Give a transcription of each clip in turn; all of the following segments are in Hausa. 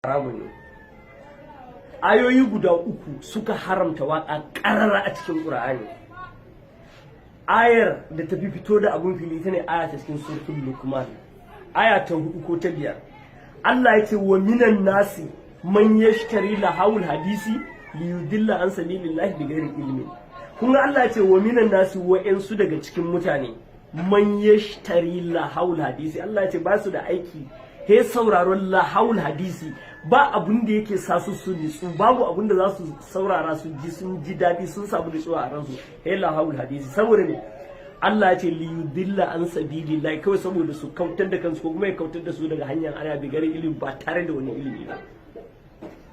Haramun ne. Ayoyi guda uku suka haramta waka karara a cikin Qur'ani. Ayar da ta fi fito da abun fili ta ne aya ta cikin Suratul Luqman, aya ta hudu ko ta biyar. Allah ya ce: "Wa minan nasi man yashtari lahawul hadisi liyudilla an sabilillahi bighairi ilmin." Kun ga Allah ya ce wa minan nasi, wa'ansu daga cikin mutane, man yashtari lahawul hadisi. Allah ya ce ba su da aiki he sauraron lahawul hadisi. Ba abun da yake sa su su nitsu, babu abun da za su saurara su ji sun ji daɗi, sun samu nutsuwa a ransu, he lahawul hadisi. Saboda ne Allah ya ce liyudilla an sabilillahi? Kawai saboda su kautar da kansu ko kuma ya kautar da su daga hanyar Allah bighairi ilimi, ba tare da wani ilimi ba.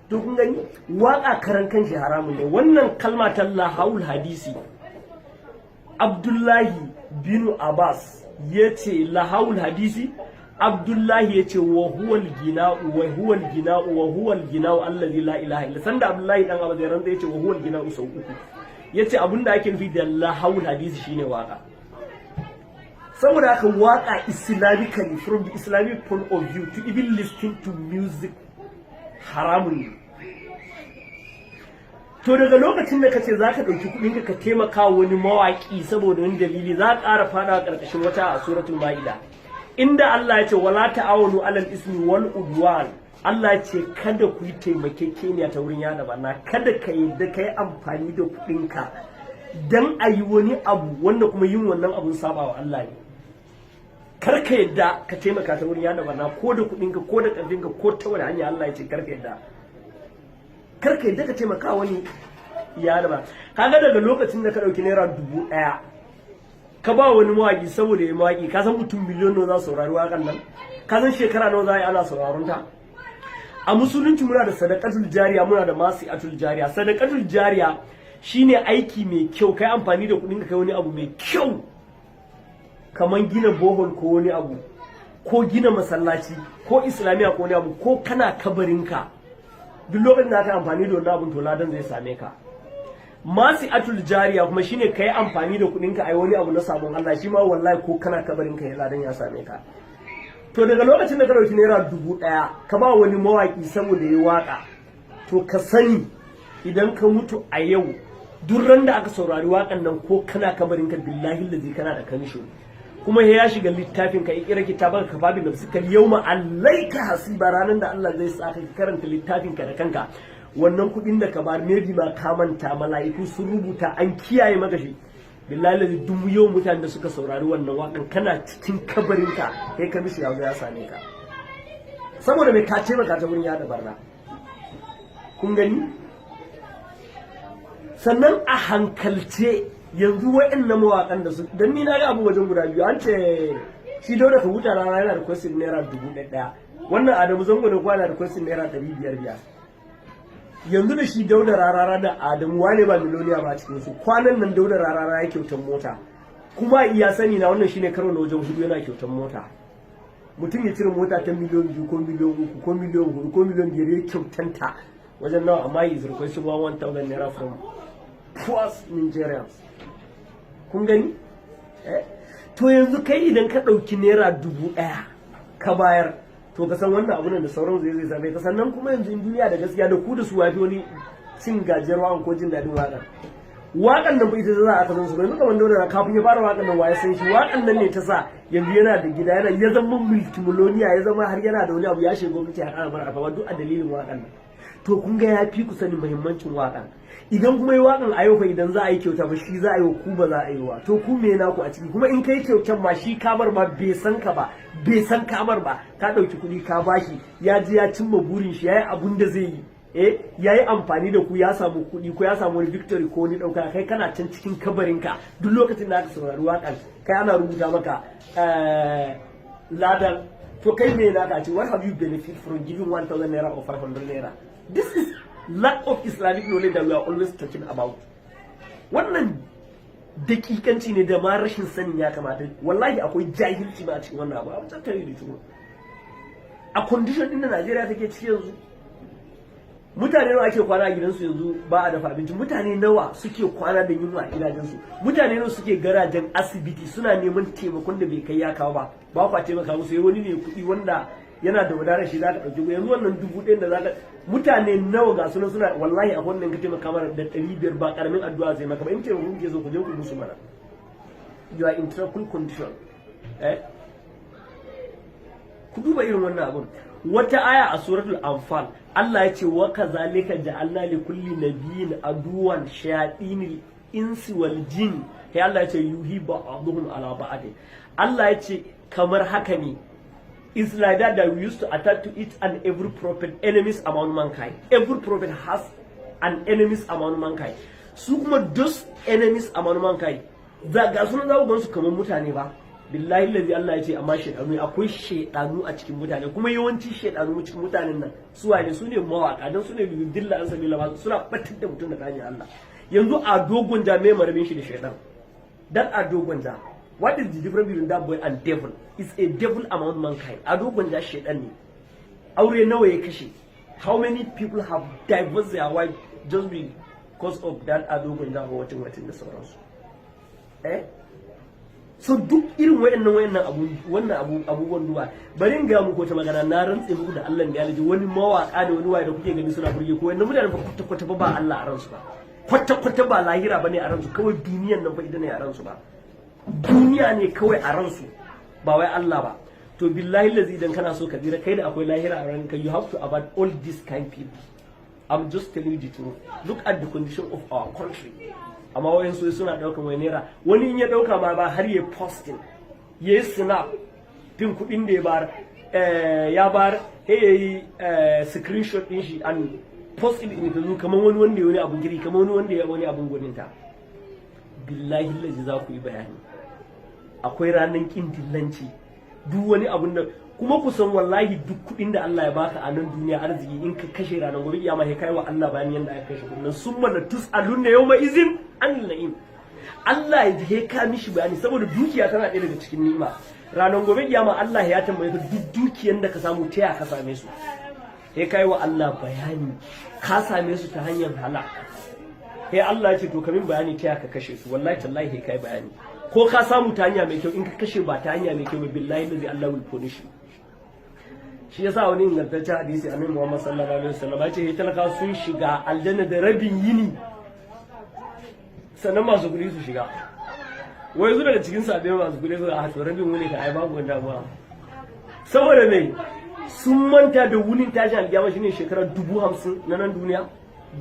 To kun gani, waka karan kanshi haramun ne. Wannan kalma ta lahawul hadisi, Abdullahi bin Abbas ya ce lahawul hadisi, Abdullahi ya ce wa huwal gina'u, wa huwal gina'u, wa huwal gina'u allazi la ilaha illa. Sanda Abdullahi dan Abbas ya rantsa, ya ce wa huwal gina'u sau uku. Ya ce abinda ake nufi da lahawul hadisi shine waka. Saboda haka waka, islamically, from the Islamic point of view, to even listen to music haramun ne. To daga lokacin da kace zaka dauki kudin ka taimaka wani mawaki saboda wani dalili, za ka ƙara fada karkashin wata a Suratul Ma'ida, inda Allah ya ce wala ta'awanu alal ismi wal udwan. Allah ya ce kada ku yi taimakekeniya ta wurin yada barna. Kada ka yadda ka yi amfani da kudinka dan a yi wani abu wanda kuma yin wannan abun sabawa Allah ne. Kar ka yadda ka taimaka ta wurin yada barna, ko da kudinka, ko da karfinka, ko ta wani hanya. Allah ya ce kar ka yadda, kar ka yadda ka taimaka wani yada ba. Kaga daga lokacin da ka dauki ₦1,000 ka ba wani mawaki saboda ya mawaki, ka san mutum miliyon nawa za su saurari wakan nan? Ka san shekara nawa za a yi ana sauraron ta? A Musulunci muna da sadaqatul jariya, muna da masi'atul jariya. Sadaqatul jariya shine aiki mai kyau, kai amfani da kuɗin ka kai wani abu mai kyau, kamar gina borehole ko wani abu, ko gina masallaci ko islamiya ko wani abu. Ko kana kabarinka, duk lokacin da aka amfani da wannan abun, to ladan zai same ka. Masi'atul jariya kuma shine kai amfani da kuɗin ka ai wani abu na sabon Allah. Shi ma wallahi ko kana kabarinka ya ladan ya same ka. To daga lokacin da ka dauki ₦1,000 ka ba wani mawaki saboda ya waka, to ka sani idan ka mutu a yau, duk ran da aka saurari wakan nan, ko kana kabarinka, billahi lazi kana da kamisho, kuma ya shiga littafin ka. Iqra kitabaka kafa bi nafsika yawma alayka hasiba. Ranan da Allah zai saka ka karanta littafin ka da kanka, wannan kudin da ka bar, maybe ma ka manta, mala'iku sun rubuta, an kiyaye maka shi. Billahi lazi duk yau mutanen da suka saurari wannan wakan, kana cikin kabarinka kai ka mishi, yazo ya same ka. Saboda mai ka taimaka ta wurin yada barna? Kun gani? Sannan a hankalce yanzu, wa'annan mawaƙan da su, don ni na ga abu wajen guda biyu, an ce shi Dauda Kahutu Rarara yana requesting ₦1,000, wannan Adamu Zango da kwana requesting ₦500 biyar. Yanzu da shi Dauda Rarara da Adamu, wane ba miloniya ba cikin su? Kwanan nan Dauda Rarara ya kyautan mota, kuma iya sani na wannan shine karo na wajen hudu yana kyautan mota. Mutum ya cire mota ta miliyan 2 ko miliyan 3 ko miliyan 4 ko miliyan 5 ya kyautanta wajen nawa, amma is requesting ₦1,000 from poor Nigerians. Kun gani? To yanzu kai idan ka ɗauki ₦1,000 ka bayar, to ka san wannan abu da sauran zai same ka. Sannan kuma yanzu in duniya da gaskiya, da ku da su wafi wani cin gajiyar waƙan ko jin daɗin waƙan? Waƙan nan ba ita za a san su ba. Yanzu kamar Dauda, kafin ya fara waƙan nan waye san shi? Waƙan nan ne ta sa yanzu yana da gida, yana ya zama multimillionaire, ya zama har yana da wani abu, ya shiga gwamnati, ya ƙara mara alfarma, duk a dalilin waƙan nan. To kun ga ya fi ku sanin muhimmancin waƙan. Idan kuma yi waƙan a yau fa, idan za a yi kyauta ba shi za a yi wa, ku ba za a yi wa. To ku me naku a ciki? Kuma in kai kyautan ma, shi kamar ma bai san ka ba, bai san kamar ba. Ka ɗauki kuɗi ka bashi, ya ji ya cimma burin shi, ya yi abun da zai yi, ya yi amfani da ku, ya samu kuɗi ko ya samu wani victory ko wani ɗauka. Kai kana can cikin kabarinka, duk lokacin da aka saurari waƙan kai ana rubuta maka ladan. To kai me naka ce? What have you benefit from giving ₦1000 or ₦500? This is lack of Islamic knowledge that we are always talking about. Wannan dakikanci ne da ma rashin sanin ya kamata. Wallahi akwai jahilci ma a cikin wannan abu. Abu tattare da turo a condition din da Najeriya take ciki yanzu, mutane nawa ake kwana a gidansu yanzu ba a dafa abinci? Mutane nawa suke kwana da yunwa a gidajensu? Mutane nawa suke garajen asibiti suna neman taimakon da bai kai ya kawo ba? Ba kwa taimaka musu. Wani ne kuɗi wanda Yana da wadatar shi za ka ɗauki yanzu wannan 1000 da za ka mutane nawa ga sunan suna. Wallahi a wannan ka taimaka mana da 500, ba karamin addu'a zai maka ba. In taimako kuke so, ku je ku musu mana. You are in trouble condition, eh. Ku duba irin wannan abun. Wata aya a Suratul Anfal, Allah ya ce: "Wa kazalika ja'alna li kulli nabiyyin aduwan shayatinil insi wal jin." Sai Allah ya ce: "Yuhi ba'dhum ala ba'd." Allah ya ce kamar haka ne. It's like that that we used to attach to each and every prophet enemies among mankind. Every prophet has an enemies among mankind. Su kuma those enemies among mankind, za ga sunan, za ku gansu kamar mutane ba. Billahi lazi, Allah ya ce amma shedanu, akwai shedanu a cikin mutane. Kuma yawanci shedanu cikin mutanen nan su wane? Su ne mawaka, don su ne dilla an sabila ba, suna batar da mutum da hanyar Allah. Yanzu Ado Gwanja, mai marabin shi da shedan? Dan Ado Gwanja, what is the difference between that boy and devil? Is a devil among mankind. Ado Gwanja shedan ne. Aure nawa ya kashe? How many people have divorced their wife just because of that Ado Gwanja ko wacin wacin da sauransu, eh? So duk irin wayannan abu, wannan abu, abubuwan duba. Bari in ga muku wata magana. Na rantse muku da Allah da ya wani mawaka da wani waye da kuke gani suna burge ko wannan mutanen fa, kwata kwata ba Allah a ransu ba, kwata kwata ba lahira bane a ransu. Kawai duniyan nan fa ita ne a ransu ba, duniya ne kawai a ransu, ba wai Allah ba. To billahi lazi, idan kana so ka tsira, kai da akwai lahira a ranka, you have to avoid all these kind people. I'm just telling you the truth. Look at the condition of our country. Amma wayansu suna daukan wai naira, wani in ya dauka ma ba har ya posting, ya yi snap din kudin da ya bar, ya bar, ya yi screenshot din shi and post it in Facebook, kamar wani wanda ya wani abun kiri, kamar wani wanda ya wani abun gwaninta. Billahi lazi, za ku yi bayani. Akwai ranar kin dillanci. Duk wani abun da kuma ku san, wallahi duk kuɗin da Allah ya baka a nan duniya, arziki, in ka kashe, ranar gobe kiyama sai kai wa Allah bayan yanda aka kashe kuɗin. Summa la tus'alunna yawma izin an na'im. Allah ya ji ka mishi bayani, saboda dukiya tana ɗaya daga cikin ni'ima. Ranar gobe kiyama Allah ya tambaye ka duk dukiyan da ka samu, ta ya ka same su. Sai kai wa Allah bayani ka same su ta hanyar halak. Sai Allah ya ce: "To kamin bayani ta ya ka kashe su." Wallahi tallahi sai kai bayani. Ko ka samu ta hanya mai kyau, in ka kashe ba ta hanya mai kyau ba, billahi lazi, Allah will punish you. Shi yasa wani ingantaccen hadisi, Annabi Muhammad sallallahu alaihi wasallam ya ce talaka sun shiga aljanna da rabin yini, sannan masu kuɗi su shiga. Wai su daga cikin sabbin masu kuɗi su a to rabin wuni ka ai babu wani damuwa. Saboda me? Sun manta da wunin tashin alkiyama shine shekarar 50,000 na nan duniya.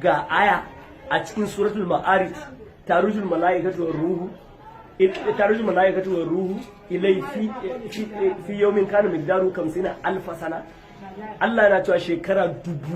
Ga aya a cikin Suratul Ma'arij: tarujul mala'ikatu war ruhu ilai fi yawmin kana miqdaru 50 alf sana. Allah yana cewa shekara dubu